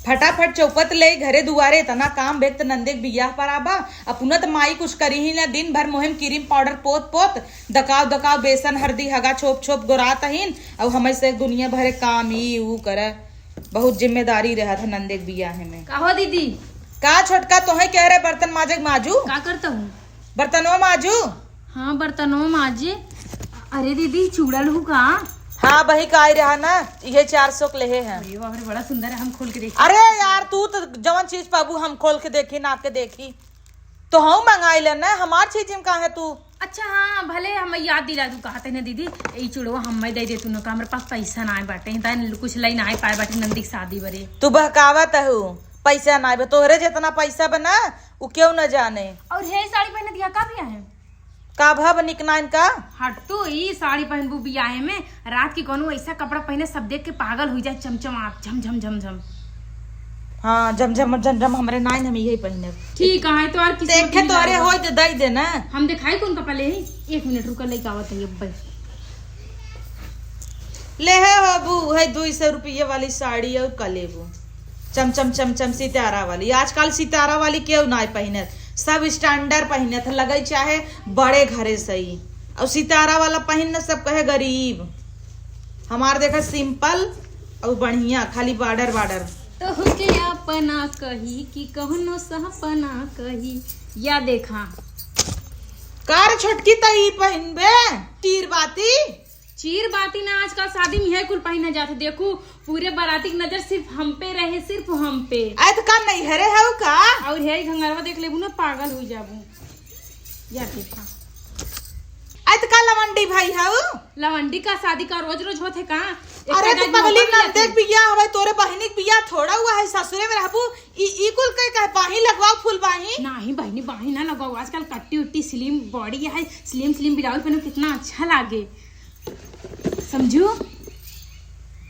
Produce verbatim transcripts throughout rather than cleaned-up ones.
फटाफट चौपत ले घरे दुआरे, इतना काम बेक त नंदे के बियाह पर आबा। अपना त माई कुछ करी ही ना, दिन भर मोहेम क्रीम पाउडर पोत पोत, दकाव दकाव बेसन हरदी हगा छोप छोप गोरात अहिन। अब हमें से दुनिया भरे काम ई ऊ करे, बहुत जिम्मेदारी रहत है नंदे के बियाह में। का हो दीदी? का छोटका, तोहे कह रहे बर्तन माजे के माजू? का करता हूँ? बर्तनवा माजू। हाँ, बर्तनवा माजे। अरे दीदी, चूड़ा लहू का? हाँ, वही का आई रहा ना, ये चार सौ के लेहे हैं। अरे बाप रे, बड़ा सुंदर है, हम खोल के देखी। अरे यार, तू तो जवन चीज पाबू हम खोल के देखी, नाप के देखी, तो हम मंगाई ले ना, हमार चीज में का है तू? अच्छा हाँ, भले हम याद दिला दू, कहते ना दीदी, ई चूड़वा हमें दे दे तू ना, का हमरे पास पैसा ना आए बाटे, दान कुछ लाई ना आए पाए बाटे नंदी के शादी बरे। तू बहकावत हऊ, पैसा ना आए बा, तोहरे जितना पैसा बा ना, उ केहू ना जाने। और हे साड़ी पहने दिया का बियाहे में? का भब निक नाइन का? हट तू, ई साड़ी पहनबू बियाहे में, रात की कोनो ऐसा कपड़ा पहने सब देख के पागल हुई जाए, चमचमात, झम झम झम झम। हाँ, झम झम झम झम हमरे नाइन, हम यही पहने। ठीक है, तो और किस्मत देखे मिला तोहरे होगा। होई तो दई दे ना। हम दिखाई कौन कपड़ा ले ही? एक मिनट रुका, लेके आवत है अब्बे। ले हे होबू, है दुई सौ रुपये वाली साड़ी और का लेबू? चम चम चम चम सितारा वाली। आजकल सितारा वाली केहू नाई पहिनत, सब स्टैंडर्ड पहिनत, लगे चाहे बड़े घरे से ही। और सितारा वाला पहिन न सब कहे गरीब। हमार देखा सिंपल और बढ़िया, खाली बॉर्डर बॉर्डर। तोहके अपना कही कि कहनो सहपना कही, या देखा। कार छोटकी त ई पहिनबे, तीर बाती। चीर बाती ना, आजकल शादी में है कुल पहिना जात है। देखू, पूरे बाराती की नजर सिर्फ हम पे रहे, सिर्फ हम पे। आय तो का नैहरे हऊ का? और है घंगरवा देख लेबू ना, पागल हो जाबू। या देखा। आय तो का लवंडी भाई हऊ? लवंडी का शादी का रोज रोज होत है का? एक अरे तो पगली, नंदे के बियाह हवे, तोरे बहिनी के बियाह थोड़ा हुआ है, ससुरे में रहबू। ई, ई कुल के कहे बाही लगवाओ, फुल बाही? नाही बहिनी, बाही ना लगवाओ, आजकल कट्टी उट्टी स्लिम बॉडी है, स्लिम स्लिम ब्लाउज पहनो, कितना अच्छा लागे। समझू?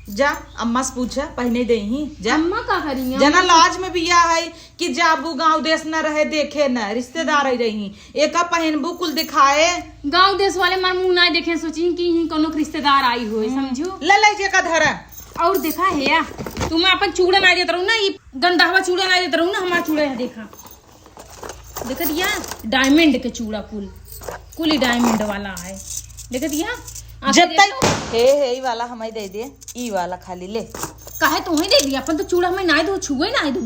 जा, अम्मा से पूछा, पहिने देही, जा। अम्मा का करी? जना लाज में बियाह है कि जाबू गाँव देश न रहे, देखे न, रिश्तेदार ही रही, एका पहिनबू कुल दिखाए। गाँव देश वाले मार मुँह ना देखे, सोची कि ही कोनो रिश्तेदार आई होए, हम्म। समझू? ले, ले, जेका धरा। और देखा है या, तुम अपन चूड़ा ना देत रहू ना, ई गंदहवा चूड़ा ना देत रहू ना, हमार चूड़ा है, देखा। देखत या, डायमंड के चूड़ा कुल, कुल ही डायमंड वाला है। देखत या, आके जब तक देखो। हे, हे, ई वाला हमें दे दे, ई वाला खाली ले। काहे तोहे दे दिया? अपन तो चूड़ा हमें ना दो, छुए ना दो।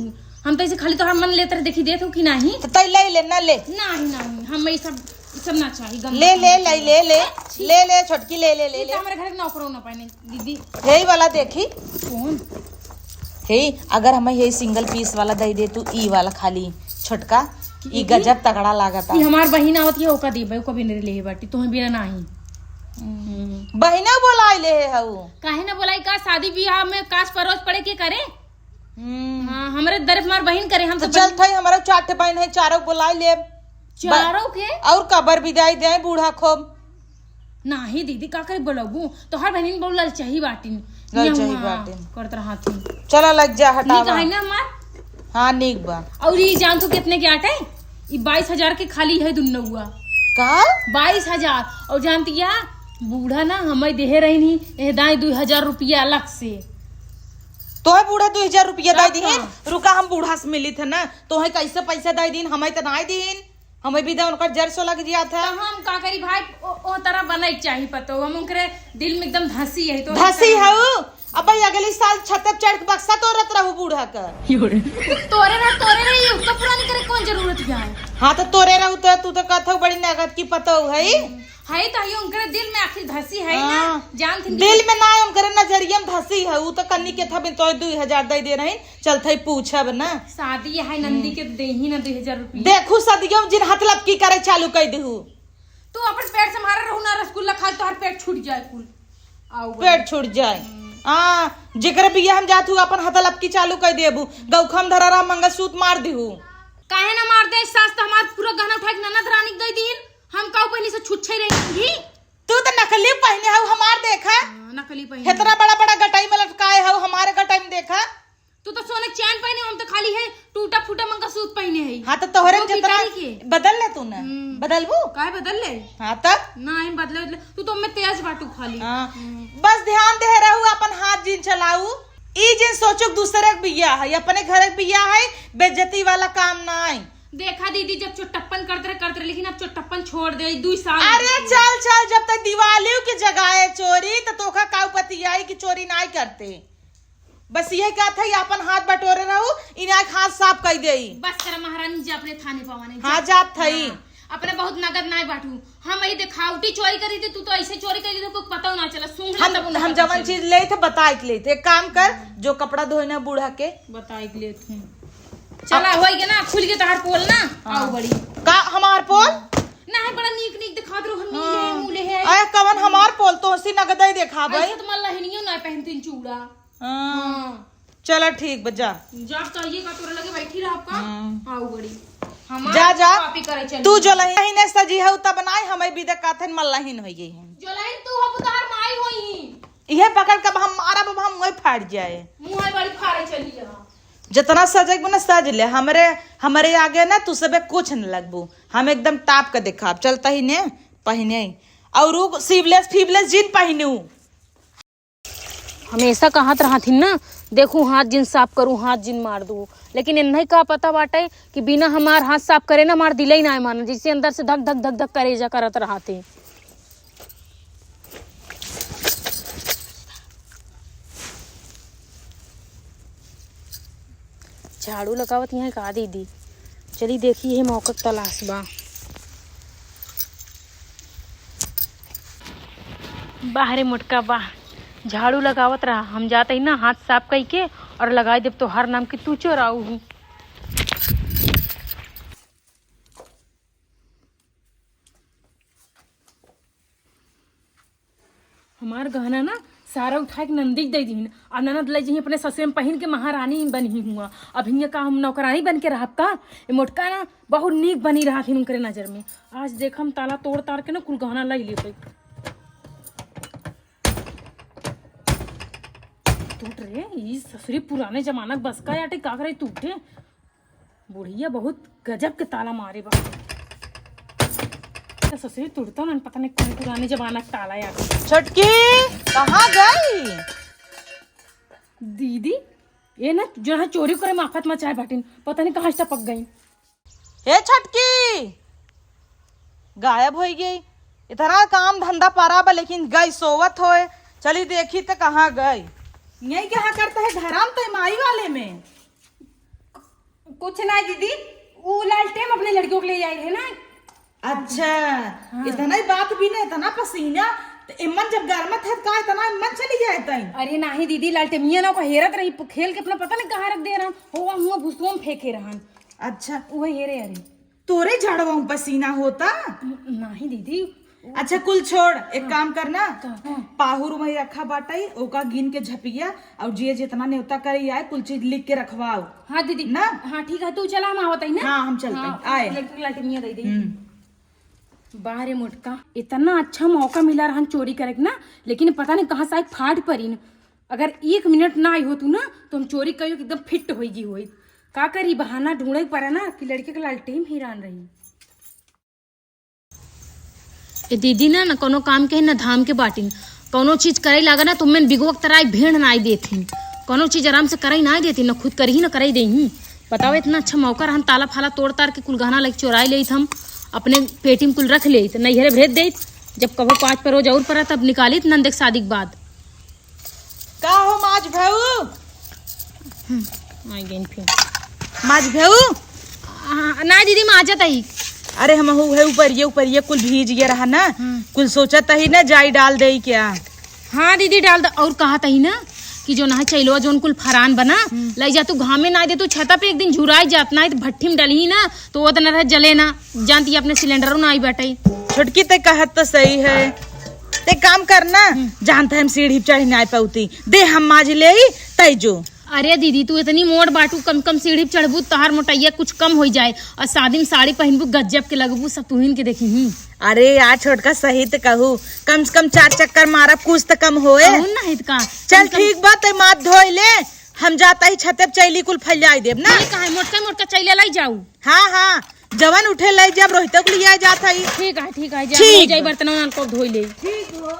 हम तो ऐसे खाली तोहर मन लेत रहे, देखी देत हो कि नाही? तो तै ले ले ना, ले। नाही, नाही, हम ई सब, ई सब ना चाही, गंदा ले, ले, गंदा ले, चूड़ा। ले, ले, छी। ले, ले, छोटकी, ले, ले, ले, ई ले। तो हमारे घर के नौकरो ना पाने। दीदी। यही वाला देखी। कौन? हे, अगर हमें यही सिंगल पीस वाला दे दे तू, ई वाला खाली छोटका, ई ई, ई? गजब तगड़ा लागता। ई हमार बहिन आवत है, ओका देबे, ओका बिना ले बाटी, तोहे बिना नाही। हम्म। बहिना बोलाई ले हे हऊ। काहे ना बोलाई का? शादी बियाह में काज परोस पड़े के करे? हम्म। हाँ, हमरे दर हमार बहिन करे, हम तो तो चल बहिन थई, हमारा चार ठे बहिन है, चारों बोलाई ले। चारों के? और कबर विदाई दे बूढ़ा खूब। नाही दीदी, का करे बोलबू? तोहर बहिन बहुत ललचाही बाटिन। ललचाही यहाँ बाटिन। करत रहत ही। चला लग जा, नीक हटावा। है ना हमार? हाँ, नीक बा। और ई जान तू कितने के आटे? ई बाईस हजार के खाली है दुन्नौआ। का? बाईस हजार। और जानती क्या? बूढ़ा ना हमें देहे रही नहीं, एह दाई दो हजार रुपया अलग से। तोहे बूढ़ा दो हजार रुपया दे का दीहिन? का? रुका, हम बूढ़ा से मिली थे ना, तोहे कैसे पैसा दे दीन, हमें तो ना दीन। हमें भी दे उनका जर सो लग जिया था। तो हम का करी भाई, ओ, ओ तरह बने के चाही पतो। हम उनकरे दिल में एकदम धसी है तो धसी हऊ। अब भाई अगली साल छत पे चढ़ के बक्सा तोड़त रहू बूढ़ा का। तोरे रह, तोरे रही, उसका पूरा नहीं करे, कौन जरूरत क्या है? हाँ तो तोरे रहू तो तू तो कहत हऊ बड़ी नगद की पतो है। है तो ये उनकरे दिल में आखिर धसी है ना, हाँ। जानत ही दिल में ना, उनकरे नजरिया में धसी है। ऊ तो कन्नी के था बिन तो दो हजार दे दे रही। चल थई पूछब ना। शादी है नंदी के, देही ना दो हजार रुपया। देखू सदियों जिन हाथ लपकी करे चालू कर देहू। तू अपन पेट से मारे रहू ना रसगुल्ला खा, तोहर पेट छूट जाए कुल। आओ बोल। पेट छूट जाए। हम्म। हाँ, जेकर बियाह हम जात हूँ अपन हाथ लपकी चालू कर देबू। गौखम धरा रहा मंगलसूत्र मार देहू। काहे ना मार दे? सास तो हमार पूरा गहना उठा के ननद रानी के दे दीन। हम काऊ पहनी से छुच्छे रही। तू तो नकली पहने हऊ, हमार देखा। हाँ, नकली पहने। इतना बड़ा बड़ा गटाई में लटकाए हऊ, हमारे गटाई में देखा। तू तो सोने चैन पहने, हम तो खाली है टूटा फूटा मंगलसूत्र पहने है। हाँ, तो तोहरे में जितना बदल ले तू ना। हम्म। बदलबू? काहे बदल ले? हाँ, तब? नहीं बदले, बदले। तू तो मैं तेज बाटू खाली। हाँ। हम्म। बस ध्यान दे रहू, अपन हाथ जिन चलाऊ। ई जिन सोचो कि दूसरे के बियाह है, अपने घर के बियाह है, बेइज्जती वाला काम नाई। देखा दीदी, जब चोट्टप्पन करत रहे, करत रहे, लेकिन अब चोट्टप्पन छोड़ दे, दुई साल हो गए। अरे चल, चल, जब तक दिवाली के जगाए चोरी, त तोका काउ पतियाई कि चोरी नाई करते। बस यही कहत है, अपन हाथ बटोरे रहू, इनाक हाथ साफ कई देई। बस करा महारानी जी, अपने थाने पवाने हाँ, जा। जात हई। हाँ, अपने बहुत नगद नाई बाटू। हम ई देखावटी चोरी करी थी, तू तो ऐसे चोरी करी थी, कोई पता ना चला, सूंघ ले हम, तब ना हम पता जवन चली। चीज लेत है, बताई के लेत है। एक काम कर, जो कपड़ा धोए ना बूढ़ा के। बताई के लेत है। चला, अब होई गे ना, खुल गे तहार पोल ना, हाँ। आउ बड़ी। का हमार पोल? ना है, बड़ा नीक नीक दिखात रहो, हम नीले हाँ। हैं, मूले हैं। अरे कवन हमार पोल, तो सी नगदई देखाबे। ऐसे तो मल्ला ही नहीं हो ना पहनतीन चूड़ा। हाँ। हाँ। चला ठीक बा, जा। जब चाहिए का तोरे लगे बैठी रह आपका। हाँ। आउ बड़ी। हमार जा, जा। कॉपी करे चली। तू जोलहिन सजी हउ तब नाई, हमें भी देखा थे मल्लाहिन हो गई है। जोलहिन तू हो, तोहार माई होई। इहे पकड़ के अब हम मारब, अब हम वही फाड़ जाए। मुँह है बड़ी फाड़े चली यहाँ। जितना सजे के ना सज ले, हमरे, हमरे आगे ना तू सबे कुछ न लगबू। हम एकदम टाप के देखाब। चलता ही ने पहिने। और उ sleeveless, फीवलेस जिन पहिनू। हमेशा कहत रहथिन ना, देखू हाथ जिन साफ करू, हाथ जिन मार दू, लेकिन इन्हें का पता बाटे कि बिना हमार हाथ साफ करे ना हमार दिले ही ना माने, जैसे अंदर से धक धक धक धक करेजा करत रहते। झाड़ू लगावत यहाँ का दीदी, चली देखी ये मौका के तलाश बा। बाहरे मोटका बा, झाड़ू लगावत रहा, हम जात ही ना हाथ साफ कई के और लगाई देब तोहार नाम कि तू चोराऊ हूँ। हमार गहना ना सारा उठाए के ननदी के दे दीन। अब ननद ले जइहीं अपने ससुरे में पहिन के महारानी बनी हुआ। अब हियाँ का हम नौकरानी बन के रहब का? ए मोटका ना बहुत नीक बनी रहत हिन उनकरे नजर में। आज देख हम ताला तोड़ ताड़ के ना कुल गहना लाई लेते। टूट रे, ई ससुरी पुराने जमाना के बस का आटे का करे टूटे। बुढ़िया बहुत गजब के ताला मारे बा। तो ससुरी तुड़ता ना, पता नहीं कौन पुराने जमाना के ताला यार। छोटकी, कहाँ गई? दीदी, ये ना जो है चोरी करे में आफत मचाए बाटिन, पता नहीं कहाँ से टपक गई। हे छोटकी, गायब होई गई। इतना काम धंधा परा बा, लेकिन गई सोवत होए। चली देखी त कहाँ गई। यही कहाँ करता है धराम तो माई वाले में। कुछ ना दीदी, वो लालटेन अपने लड़कियों के लिए आई है ना। अच्छा, हाँ। इतना ही बात भी ना, इतना पसीना, तो इमन जब गर्मत है, का इतना इमन चली जाए तई? अरे नाही दीदी, लालटेमिया ना ओका हेरत रही, खेल के अपना पता नहीं कहाँ रख दे रहन, हो हुआ भुसुआ में फेंके रहन। अच्छा। उहे हेरे अरे। तोरे झाड़वा में पसीना होता? न-, नाही दीदी। अच्छा, कुल छोड़, एक हाँ। काम करना, का? हाँ। पाहुर वही रखा बाटई, ओका गिन के झपिया, और जे जितना नेवता करे आए, कुल चीज लिख के रखवाओ। हाँ दीदी। ना? हाँ, ठीक है, तू चला, हम आवत हई ना। हाँ, हम चलत हई, हाँ, आए। लड़की के लालटेमिया दे दे। हम्म। बाहरे मोटका, इतना अच्छा मौका मिला रहन चोरी करे के ना, लेकिन पता नहीं कहाँ से आए फाट परी न। अगर एक मिनट ना आई होतू ना, तो हम चोरी करियो कि एकदम फिट होई गई होई। का करी, बहाना ढूंढे के पड़ा ना कि लड़के के लालटेन हिरान रही। ए दीदी ना, ना कोनो काम के ना धाम के बाटिन। कोनो चीज करे लागा ना, तो मैं बिगवा के तरह भेड़ ना आई देथिन। कोनो चीज आराम से करे ना आई देथिन, ना खुद करही ना करे देही। बताओ, इतना अच्छा मौका रहन, ताला फाला तोड़ ताड़ के कुल गहना लेके चोराई लेत हम, अपने पेटी में कुल रख लेत, नैहरे भेज देत। जब कबो पाँच परोज और परा तब निकालित नंदे के शादी के बाद। का हो माझ भऊ? हम्म, आ गइन फिर। माझ भऊ? आ, ना दीदी, माजत हई। अरे हम हऊ है ऊपर ये, ऊपर ये कुल भीज गया रहा ना। हम्म। कुल सोचत ही ना जाई डाल देई क्या? हाँ दीदी, डाल द। और कहत ही ना कि जो ना चैलवा जोन कुल फरान बना, हम्म। लई जा तू घामे ना दे, तू छता पे एक दिन झुराई जात ना, तो भट्ठी में डलही ना, तो वो तो ना रह जले ना। जानती अपने सिलेंडरो ना आई बाटे। छोटकी ते कहत तो सही है। ते काम करना, हम्म। जानते हम सीढ़ी पे चढ़ी ना पाउती। दे हम माज ले आई, तै जो। अरे दीदी, तू इतनी मोट बाटू, कम कम सीढ़ी पे चढ़बू, तहार मोटैया कुछ कम होई जाए। और शादी में साड़ी पहनबू, गजब के लगबू, सब तुहिन के देखी ही। अरे यार छोटका, सही तो कहू, कम से कम चार चक्कर मारब, कुछ तो कम होए। कहू ना हित का। चल कम से कम ठीक बा, ते माथ धोई ले, हम जाता ही छते पे चैली कुल फैलाई देब ना। ये कहा है, मोटका मोटका चैले लाई जाऊ। हाँ, हाँ, जवन उठे लाई जाब, रोहिता को लिया जात हई। ठीक है, ठीक है, जा, ठीक। जाई बर्तन उर्तन को धोई ले। ठीक हो।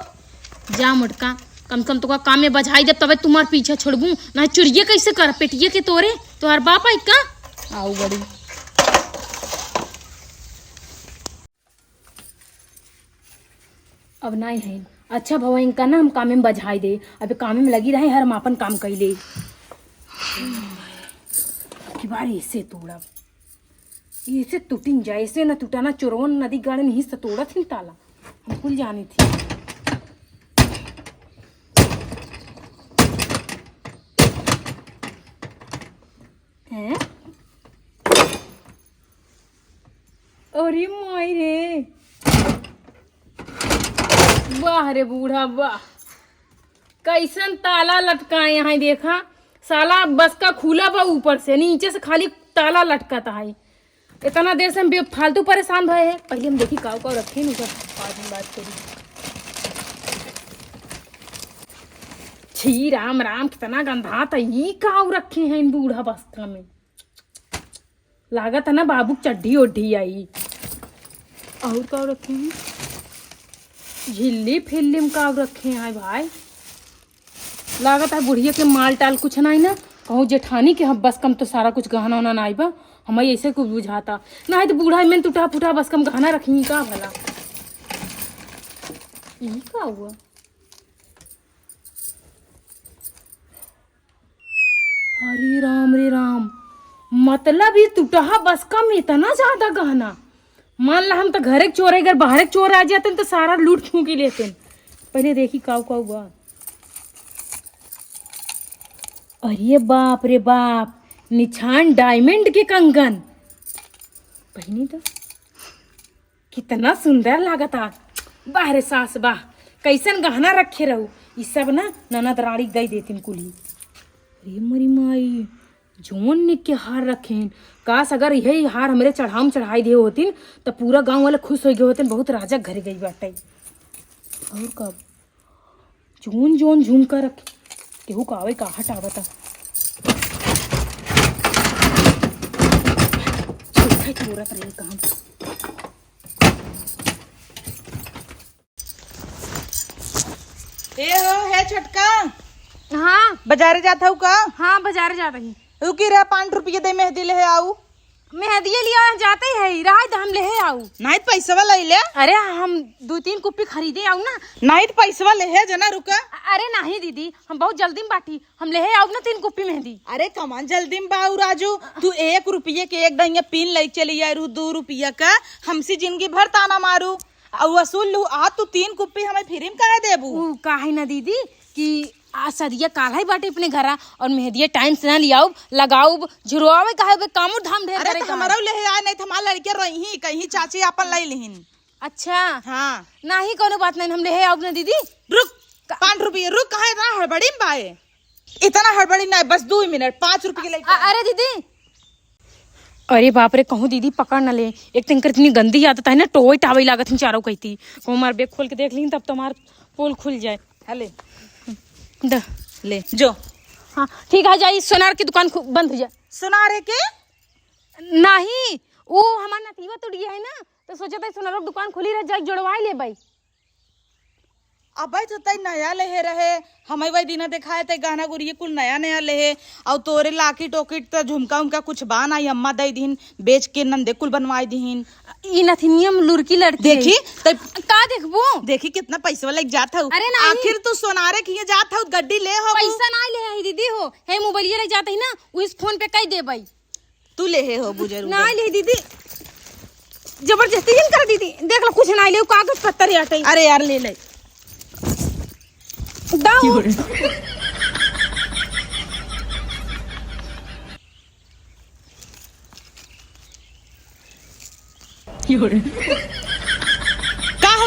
जा मोटका, कम से कम तोका काम में बझाई देब, तबे तुम्हार पीछा छोड़बू। ना चुरिये कैसे कर, पेटिये के तोरे, तोहार बाप आई का? आऊ बड़ी। अब नाहीं है। अच्छा भवा, इनका ना हम कामे में बझाई दे। अब कामे में लगी रहे, हर हम आपन काम कई ले। कि बार ऐसे तोड़ब, ऐसे टूटिन जाए, ऐसे न टूटा ना, चोरवन नदी गाड़न ही से तोड़त हिन ताला। हम कुल जानी थी। हैं? अरे माई रे, वाह रे बूढ़ा वाह, कैसन ताला लटकाए हैं देखा। साला बस का खुला बा ऊपर से, नीचे से खाली ताला लटकत है। इतना देर से हम बेफालतू परेशान भए हैं। पहले हम देखी काऊ काऊ रखे हैं, ओकर बाद में बात करी। छी राम राम, कितना गंधात है। ई काऊ रखे हैं इन बूढ़ा बस्ता में? लागत है ना बाबू क चड्ढी ओढ़ी आई। और काऊ रखे हैं? झिल्ली फिल्ली में काऊ रखे हैं भाई? लागत है बुढ़िया के माल टाल कुछ नाहीं ना। कहूँ जेठानी के हम बस कम तो सारा कुछ गहना उहना नाहीं बा। हमें ऐसे कुछ बुझाता। नाहीं तो बूढ़ा में टूटा फूटा बस कम गहना रखी का भला? ई का हुआ? अरे राम रे राम, मतलब ई टूटहा बस कम इतना ज्यादा गहना? मान ला हम तो घरे के चोर, अगर बाहरे के चोर आ जाते तो सारा लूट फूंकी लेते। पहले देखी काऊ काऊ बा। अरे बाप रे बाप, निछान डायमंड के कंगन। पहनी तो कितना सुंदर लागता। वाह रे सास वाह, कैसन गहना रखे रहू। ई सब ना ननद रानी दे देतिन कुली। अरे मोरी माई, जौन निक के हार रखेन। काश अगर यही हार हमरे चढ़ाव में चढ़ाई दे होतिन, त पूरा गाँव वाले खुश होइ गए होतिन, बहुत राजा के घरे गई बाटे। और कब जौन जौन झुमका रखे, केहू का आवे का हटावता। चोखे चोरत रही काम। ए हो, हे छोटका। हाँ। बाजारे जात हऊ का? हाँ, बाजारे जात ही। रुकी रह, पाँच रुपये दे, मेहंदी लेहे आऊ। मेहंदिये लिया जाते है, रहा त हम लेहे आऊ। नाहीं त पैसवा लइ ले। अरे, हम दू तीन कुप्पी खरीदे आऊ ना। नाहीं त पैसवा लेहे जना, रुका। अरे नाहीं दीदी, हम बहुत जल्दी में बाटी, हम लेहे आऊ ना तीन कुप्पी मेहंदी। अरे कमान जल्दी में बाऊ राजू, तू एक रुपये के एक दहिया पिन लइ चली आए रू, दू रुपया का, हमसे जिंदगी भर ताना मारू। अउ वसूल लू, आ तू तीन कुप्पी हमें फ्री में काहे देबू? ऊ काहे ना दीदी कि आ सदिया काल्है बाटे अपने घरा और मेहंदिया टाइम से ना लियाउब, लगाउब, झुरवावे काहे बे, कामो धाम ढेर अरे करे तो काहे? हमरो लेहे आए, नहीं तो हमार लड़के रोइही, कहीं चाची आपन लाई लिहिन। अच्छा। हाँ। नाही, कौनो बात नहीं, हम लेहे आउब ना दीदी। रुक, का- पाँच रुपये, रुक, कहाँ इतना हड़बड़ी में बाए? इतना हड़बड़ी ना, बस दो मिनट, पाँच रुपये लेके अ-, आ। अरे दीदी, अरे बाप रे, कहूँ दीदी पकड़ न ले। एक तो इनकर इतनी गंदी आदत है ना, टोय टावई लागत ही चारों कहती। कहूँ हमार बैग खोल के देख लीन तब तो हमार पोल खुल जाए। हाँ, ले। द। ले, जो। हाँ, ठीक है, जाई, सोनार की दुकान खु-, बंद हो जाए। सोनारे के? नहीं, वो हमार नतीवा टूट गया है ना, तो सोचा था सोनार की दुकान खुली रह जाए, जोड़वाई ले भाई। अबे तो तै नया लेहे रहे, हमें वही दिना देखाए तै गहना गुरिये कुल नया नया लेहे, अउ तोरे लाकिट ओकिट त झुमका उमका कुछ बा नाहीं, अम्मा दे दिहिन, बेच के नंदे कुल बनवाए दिहिन। ई नथिनिया में लुरकी लड़की है। देखी, तै का देखबू? देखी कितना पैसवा लग जात हऊ। अरे नाहीं। आखिर तू सोनारे किहे जात हऊ, गड्डी ले हो। पैसा नाहीं लेहे ही दीदी हो, हे मोबाइलिया लग जात ही ना, उस फोन पे कई देबई। तू लेहे हो बुजुर्ग। ना ले दीदी, जबरदस्ती जिन कर दीदी। देख लो, कुछ ना ले, कागज पत्तर आटे। अरे यार, ले ले। दाओ। का हो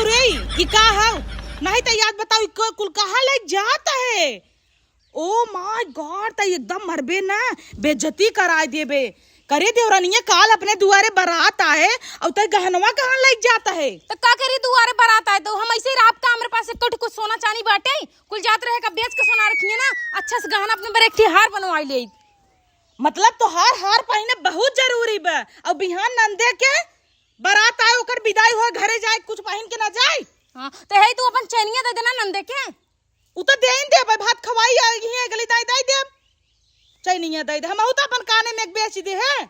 रे? ई का हो? नहीं तो याद बताओ, ई को-, कुल कहाँ ले जात है? Oh my God, तै एकदम मरबे ना, बेइज्जती कराए देबे। करे देवरानिया, काल अपने दुआरे बारात आए अउ तै गहनवा कहाँ लइके जात है? त का करी, दुआरे बारात आए तो हम ऐसे ही रात का हमरे पास एक कोठी कुछ सोना चानी बाटे, कुल जात रहे का बेच के सोना रखिए ना, अच्छा से गहना अपने बर एक ठे हार बनवाई ले। मतलब तोहार हार पहिने बहुत जरूरी बा, अउ बिहान नंदे के बारात आए, ओकर विदाई होए, घरे जाए, कुछ पहिन के ना जाए? हाँ, तो है तू अपन चैनिया दे देना नंदे के। उ तो देइन देबे, भात खवाई आ गई है, अगली दाई दाई देब। चाहे नहीं है दाई दे, हम तो अपन काने में एक बेच दे है।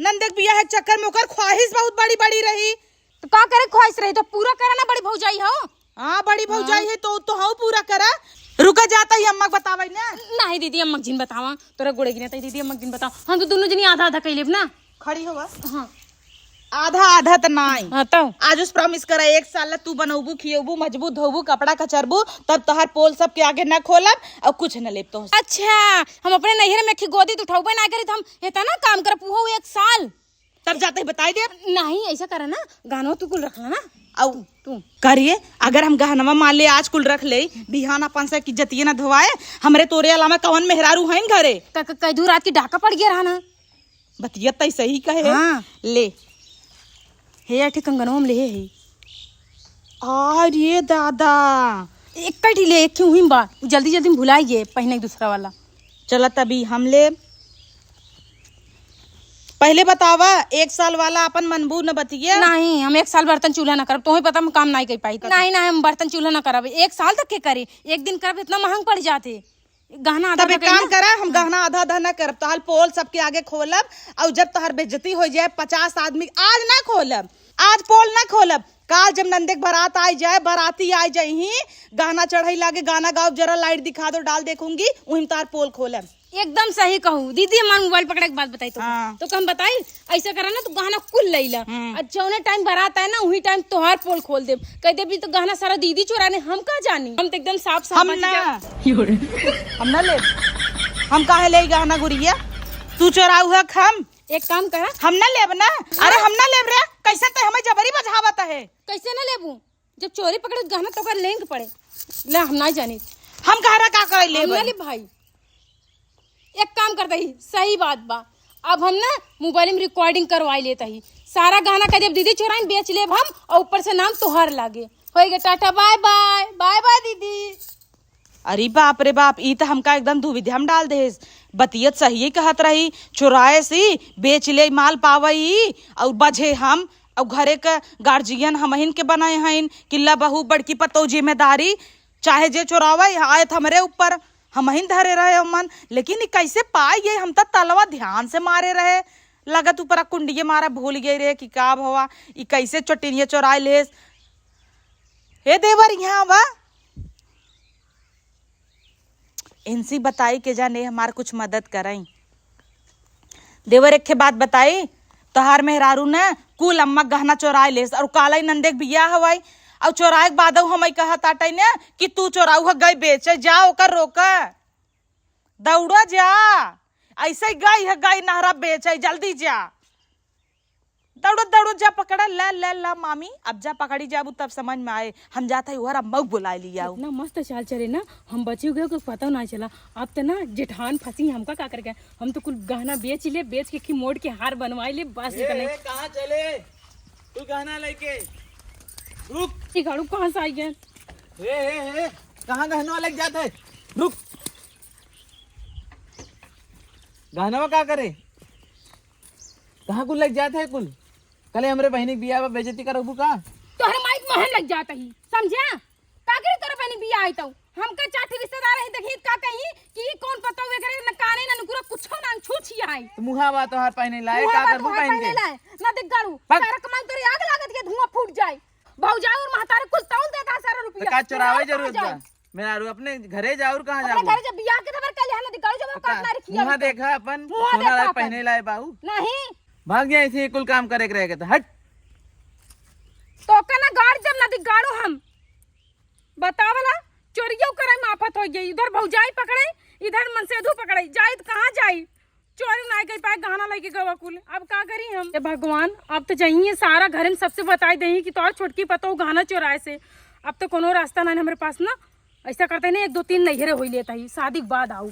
नंदे के बियाह के चक्कर में ओकर ख्वाहिश बहुत बड़ी बड़ी रही। तो का करे ख्वाहिश रही, तो पूरा करा ना, बड़ी भौजाई हो। हाँ, बड़ी भौजाई हाँ। है तो, तो हऊ पूरा करा। रुका जाता ही अम्मा के बतावे ना। नहीं दीदी, अम्मा के जिन बतावा, तोरा गोड़े गिना तई दीदी, अम्मा के जिन बतावा। हम तो दोनों जनी आधा आधा कइ लेब ना। खड़ी होवा। हाँ। आधा आधा त नाई। हाँ, तो? आज उस promise करा, एक साल ला तू बनौबू, खियौबू, मजबू, धोबू, कपड़ा कचरबू, तब तोहार पोल सबके आगे न खोलब और कुछ न लेब तो। अच्छा, हम अपने नैहर में खी गोदी उठौबे ना करी, त हम इतना काम करब, उहो एक साल। तब जाते ही बताई देब। नहीं, ऐसा करा ना, गहनवा तू कुल रख ला ना। आउ तू। करिए, अगर हम गहनवा मान ले आज कुल रख ले, बिहान अपन से की जतिये ना धोवाए, हमरे तोरे अलावा कवन मेहरारू हइन घरे? क-, क-, कई दू रात की डाका पड़ गया रहा ना। बतिया तई सही कहे। हाँ। ले। हे अठे कंगनवा में ले हे। अरे दादा। एक कटी ले, एक ही उही में बा। जल्दी जल्दी में भुलाई गए, पहिने एक दूसरा वाला। चला तभी हम ले। पहले बतावा, एक साल वाला अपन मनबू न बतिया? नहीं, हम एक साल बर्तन चूल्हा ना करब, तोहे पता हम काम नहीं कर पाई। नहीं, नहीं, हम बर्तन चूल्हा ना करब, एक साल तक के करी, एक दिन करब इतना महंग पड़ जाते। गहना आधा तब एक आधा काम कइला? करा, हम हाँ। गहना आधा आधा ना करब, तोहार पोल सबके आगे खोलब, और जब तोहार बेइज्जती हो जाए, पचास आदमी आज ना खोलब, आज पोल ना खोलब, काल जब नंदे के बारात आइ जाए, बाराती आइ जाइहीं, गहना चढ़ाई लागे, गाना गाओ, जरा लाइट दिखा दो, डाल देखूंगी, उहिम तोहार पोल खोलब। एकदम सही कहू दीदी, हमार मोबाइल पकड़े के बात बताई तो। हाँ। तो हम बताई, ऐसा करा ना, तू गहना कुल लइला। हम्म। आ जौने टाइम बारात आए ना, उही टाइम तोहार पोल खोल देब। कह देब, "ई तो गहना सारा दीदी चोराने, हम का जानी?" हम तो एकदम साफ साफ हम बात ना। जा- हम ना लेब। हम काहे ले गहना गुरिया? तू चोराऊ हक हम? एक काम करा। हम ना लेब ना। अरे हम ना लेब रे। कैसे ते हमें जबरी बजावत है? कैसे ना लेबू? जब चोरी पकड़े तो गहना तो ओकर लेंग पड़े। ले, हम ना जानी। हम गहना का करे हम लेब? ना ले भाई। एक काम करता ही, सही बात बा, अब हम ना मोबाइल में recording करवाई लेता ही, सारा गहना कह देब दीदी चोराइन बेच लेब हम, और ऊपर से नाम तोहार लागे। होई गे, टाटा, bye bye, bye bye दीदी। अरे बाप रे बाप, ई त हमका एकदम दुविधा में डाल देस। बतियत सही कहत रही, चोराए सी, बेच ले माल पावई, और बझे हम, और घरे क गार्जियन हमहिन के बनाए हइन कि ला बहू बड़की पतोह जिम्मेदारी, चाहे जे चोरावे, आयत हमरे ऊपर, हमहिन धरे रहे ओमन, लेकिन ई कैसे पाई गए? हम त तलवा ध्यान से मारे रहे, लगत ऊपर कुंडिये मारा भूल गए रहे कि का भवा, ई कैसे चोटिनिया चोराए लेस। हे देवर, यहाँ आवा, इनसी बताई के जाने हमार कुछ मदद करई। देवर, एक ठे बात बताई, तोहार मेहरारू न कुल अम्मा गहना चोराए लेस और कालई नंदे के बियाह हवाई और चोराए के बादउ हमई कहत आटई न कि तू चोराऊ ह गई बेचे, जा ओकर रोका, दौड़ा जा, ऐसे गई ह गई नहरा बेचे, जल्दी जा, दौड़ो दौड़ो जा पकड़ा, ला ला ला मामी, अब जा पकड़ी जाबू तब समझ में आए। हम जात है उहर अम्मा के बुलाए लियाऊ। इतना मस्त चाल चले ना, हम बचे गए को पता ना चला। अब त ना जेठान फंसी, हमका का करके, हम तो कुल गहना बेच ले, बेच के खी मोड़ के हार बनवाई ले, बस ए, इतने। ए, कहाँ चले? तू गहना लेके रुक। ई गाड़ू कहाँ से आई गए? ए, ए, ए, कहाँ गहनवा लेके जात है? रुक। गहनवा का करे? कहाँ कुल लेके जात है कुल? कल हमरे बहिनी के बियाह बा, बेइज्जती करबू का? तोहरे माई के मोहन लग जात ही, समझा? का करी तोरे बहिनी बियाह आई तौ? हमका चार ठे रिश्तेदार ही देखी, का कही कि ई कौन पतौ, एकरे न काने, न नुकुरा, कुछो ना छू छिया है। तो मुहा बा तोहार पहिने लाए, मुहा का बा करबू तोहार पहिन पहिने के? लाए, ना दिख गाड़ू, पक- सारा कमाई तोरे आग लागत के धुआं फूट जाए। भौजाई और महतारे कुल तौल देता सारा तो रुपया। का चोरावे जरूरत बा? मेहरारू अपने घरे जा, और कहाँ अपने जाबू? घरे जब बियाह के खबर कइले हन, दिखाऊ जब तो का काट ना रखी मुँह है तो। देखा अपन, मुँह सोना देखा लायक अपन। पहने लाए बाऊ। नहीं। भाग जाए, ऐसे कुल काम करे के रहे के तो हट। तो का ना गाड़ जब ना दिखाड़ू हम। बतावला, चोरियो करे में आफत हो गई। इधर भौजाई पकड़े, इधर मनसेधू पकड़े। जाई तो कहाँ जाई? चोरी नाई कर पाए, गहना लेके गवा कुल। अब का करी हम? ए भगवान, अब तो जाइए सारा घर में सबसे बताई दही कि तोर छोटकी पतोह गहना चोराए से। अब तो कोनो रास्ता ना हमरे पास ना। ऐसा करते ना, एक दो तीन नैहरे होई लेता ही, शादी के बाद आऊ।